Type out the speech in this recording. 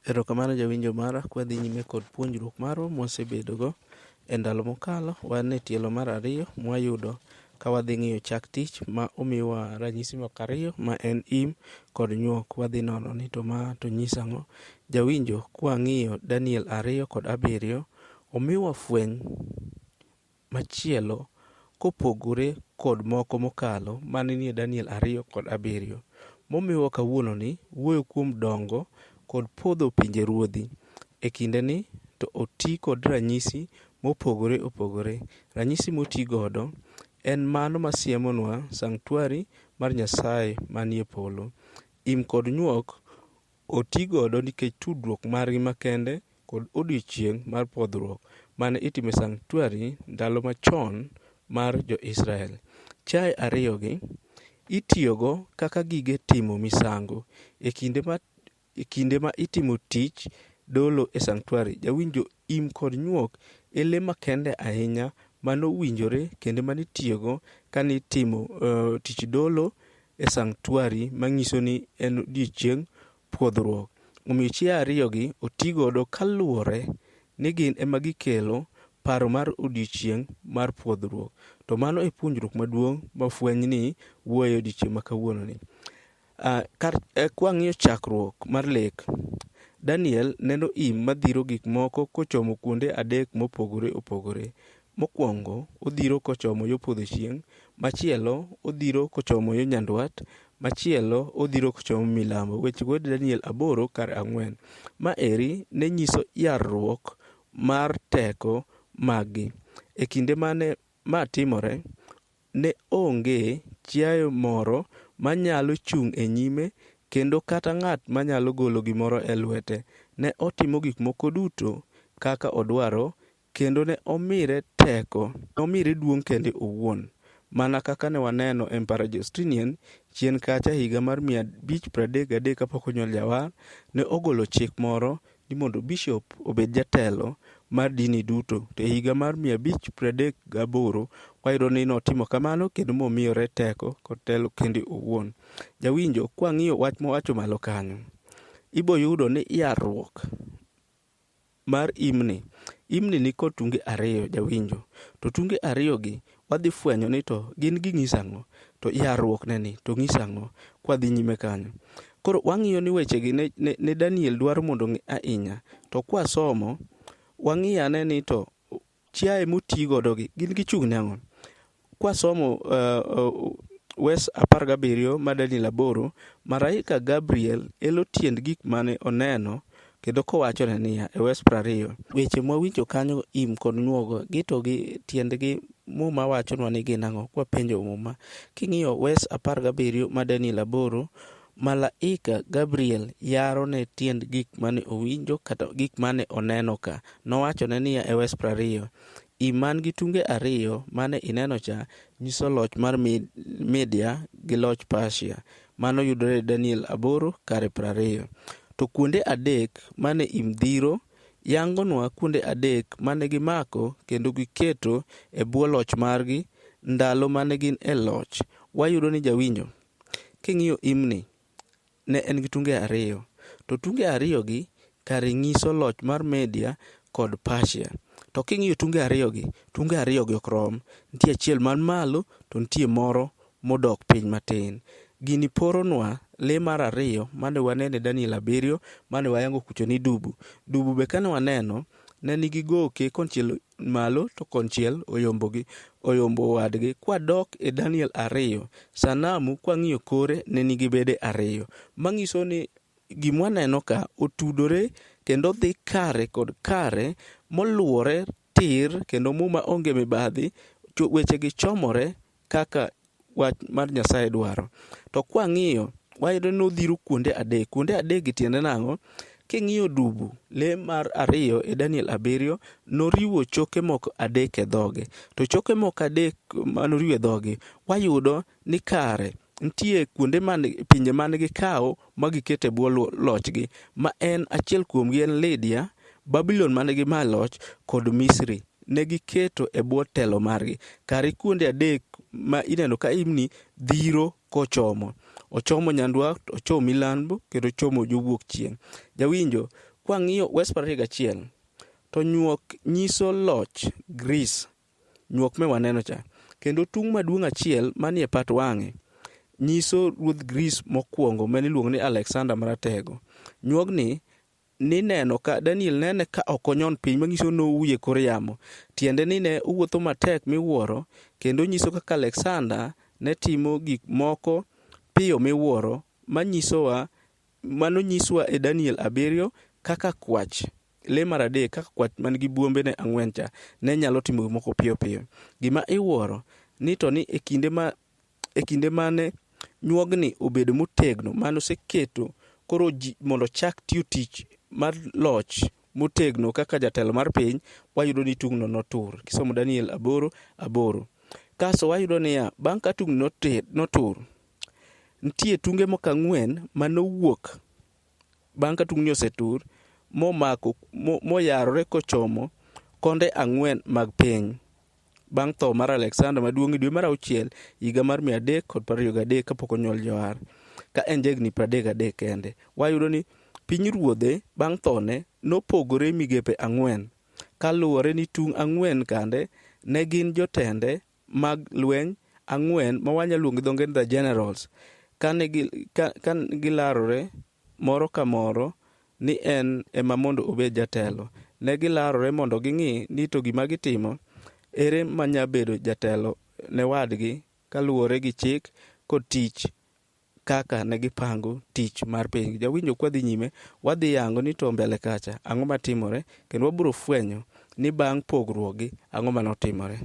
Erokamano jawinjo mara, kwadhi nyime kod puonjruok marwa mwasebedogo e ndalo mokalo. Wan e tielo mar ariyo mwayudo ka wadhi ng'iyo chak tich ma omiwa ranyisi moko ariyo ma en im kod nyuok. Wadhi nono ni to ma to nyiso ang'o. Jawinjo, kwang'iyo Daniel 2 kod 7, omiwa fweny machielo kopogore kod moko mokalo mane nie Daniel 2 kod 7. Momiwa kawuononi wuoyo kuom dongo kod podho pinje ruodhi. E kindeni to oti kod ranyisi mopogore opogore. Ranyisi moti godo en mano masiemonwa sanctuary mar Nyasaye manie polo. Im kod nyuok oti godo nikech tudruok margi makende kod odiechieng' mar pwodhruok mane itimo e sanctuary ndalo machon mar jo-Israel. Chiaye ariyogi itiyogo kaka gige timo misango e kinde ma itimo tich dolo e sanctuary. Jawinjo, im kod nyuok e lee makende ahinya manowinjore kendo manitiyogo kanitimo tich dolo e sanctuary manyiso ni en odiechieng' pwodhruok. Omiyo chiaye ariyogi otigodo kaluwore ni gin ema gikelo paro mar odiechieng' mar pwodhruok. To mano e puonjruok maduong' ma fweny ni wuoyo e odiechieng' ma kawuononi. Kwang'iyo chakruok mar lek, Daniel neno im madhiro gik moko kochomo kuonde adek mopogore opogore. Mokwongo odhiro kochomo yo podho chieng', machielo odhiro kochomo yo nyandwat, machielo odhiro kochomo milambo. Weche go Daniel 8 kar 4. Ma eri ne nyiso yarruok mar teko maggi. E kinde mane ma timore, ne onge chiayo moro manyalo chung' e nyime kendo kata ng'at manyalo golo gimoro e lwete. Ne otimo gik moko duto kaka odwaro kendo ne omire teko, nomire duong' kende owuon. Mana kaka ne waneno Emperor Justinian chien kacha higa mar 533 kapok onyuol jawar, ne ogolo chik moro ni mondo bishop obed jatelo mar dini duto. To e higa mar 538 wayudo ni notimo kamano kendo momiyore teko kod telo kende owuon. Jawinjo, kwang'iyo wach mowacho malo kanyo, ibo yudo ni yarruok mar imni, imni nikod tunge ariyo jawinjo. To tunge ariyogi wadhi fwenyo ni to gin ging'iso ang'o, to yarruok ne ni to ng'iso ang'o kwadhi nyime kanyo. Koro wang'iyo ni wechegi ne Daniel dwaro mondo ong'e ahinya. To kwasomo, wang'i ane ni to chiaye moti godo gi gin gichung' ne ang'o. Kwasomo wes 17 mar Daniel 8, Malaika Gabriel elo tiend gik mane oneno kendo kowachone niya e wes 20. Weche mwawinjo kanyo im kod nyuogo gi to gi tiendgi Muma wachonwa ni gin ang'o kwapenjo Muma. King'iyo wes 17 mar Daniel 8, Malaika Gabriel yaro ne tiend gik mane owinjo kata gik mane oneno ka. Nowachone niya e wes 20, im man gi tunge ariyo mane ineno cha nyiso loch mar Media gi loch Persia. Mano yudore e Daniel 8 kare 20. To kuonde adek mane im dhiro yangonwa kuonde adek mane gimako kendo giketo e bwo loch margi ndalo mane gin e loch. Wayudo ni jawinjo, king'iyo imni, ne en gi tunge ariyo. To tunge ariyogi kare nyiso loch mar Media kod Persia. To king'iyo tunge ariyogi, tunge ariyogi ok rom. Nitie achiel man malo to nitie moro modok piny matin. Gini poronwa lee mar ariyo mane waneno e Daniel 7 mane wayango kucho ni dubu. Dubu be kane waneno, ne nigi goke konchiel malo to konchiel oyombogi, oyombo wadgi. Kwadok e Daniel 2, sanamu kwang'iyo kore ne nigi bede ariyo. Manyiso ni gimwaneno ka otudore kendo dhi kare kod kare moluwore tir kendo Muma onge mibadhi, wechegi chomore kaka wach mar Nyasaye dwaro. To kwang'iyo, wayudo ni odhiro kuonde adek. Kuonde adek gi tiende nang'o? King'iyo dubu, lee mar ariyo e Daniel 7, noriwo choke moko adek e dhoge. To choke moko adek manoriwo e dhoge, wayudo ni kare nitie kuonde mane pinje mane gikawo ma giketo e bwo lochgi, ma en achiel kuomgi en Lydia, Babylon mane gima loch kod Misri. Ne giketo e bwo telo margi. Kare kuonde adek ma ineno ka imni dhiro kochomo. Ochomo nyandwat, ochomo milambo kendo ochomo yo wuok chieng'. Jawinjo, Kwang'iyo wes 21, to nyuok nyiso loch Greece, nyuok me waneno cha. Kendo tung' maduong' achiel manie pat wang'e nyiso ruodh Greece mokwongo mane iluongo ni Alexander Maratego. Nyuogni nineno ka Daniel nene ka ok onyon piny manyiso ni nouye kor yamo. Tiende ni ne owuotho matek miwuoro kendo nyiso kaka Alexander ne timo gik moko piyo miwuoro manyisowa mano nyiswa e Daniel 7 kaka kwach le mar adek kaka kwach man gi buombene ang'wen cha ne nyalo timo gik moko piyo piyo. Gima iwuoro ni to ni e kinde mane nyuogni obedo motegno mane oseketo koro ji mondo ochak tiyo tich mar loch motegno kaka jatelo mar piny, wayudo ni tung'no notur. Kisomo Daniel 8:8. Kasto wayudo niya, bang' ka tung'no notur, nitie tunge moko ang'wen manowuok bang' ka tung'ni osetur momako moyarore kochomo konde ang'wen mag piny. Bang' tho mar Alexander maduong' e dwe mar auchiel higa mar 323 kapok onyuol Johar, ka en jahigni 33 kende. Wayudo ni piny ruodhe bang' thone nopogore migepe ang'wen kaluwore ni tung' ang'wen kande ne gin jotende mag lweny ang'wen ma wanyalo luongo gi dho ngere ni the generals. Kane gilarore moro ka moro ni en ema mondo obed jatelo. Ne gilarore mondo ging'i ni to gima gitimo ere manya bedo jatelo ne wadgi kaluwore gi chik kod tich kaka ne gipango tich mar piny. Jawinjo kwadhi nyime, wadhi yango ni to mbele kacha ang'o matimore kendo wabiro fwenyo ni bang' pogruok gi ang'o manotimore.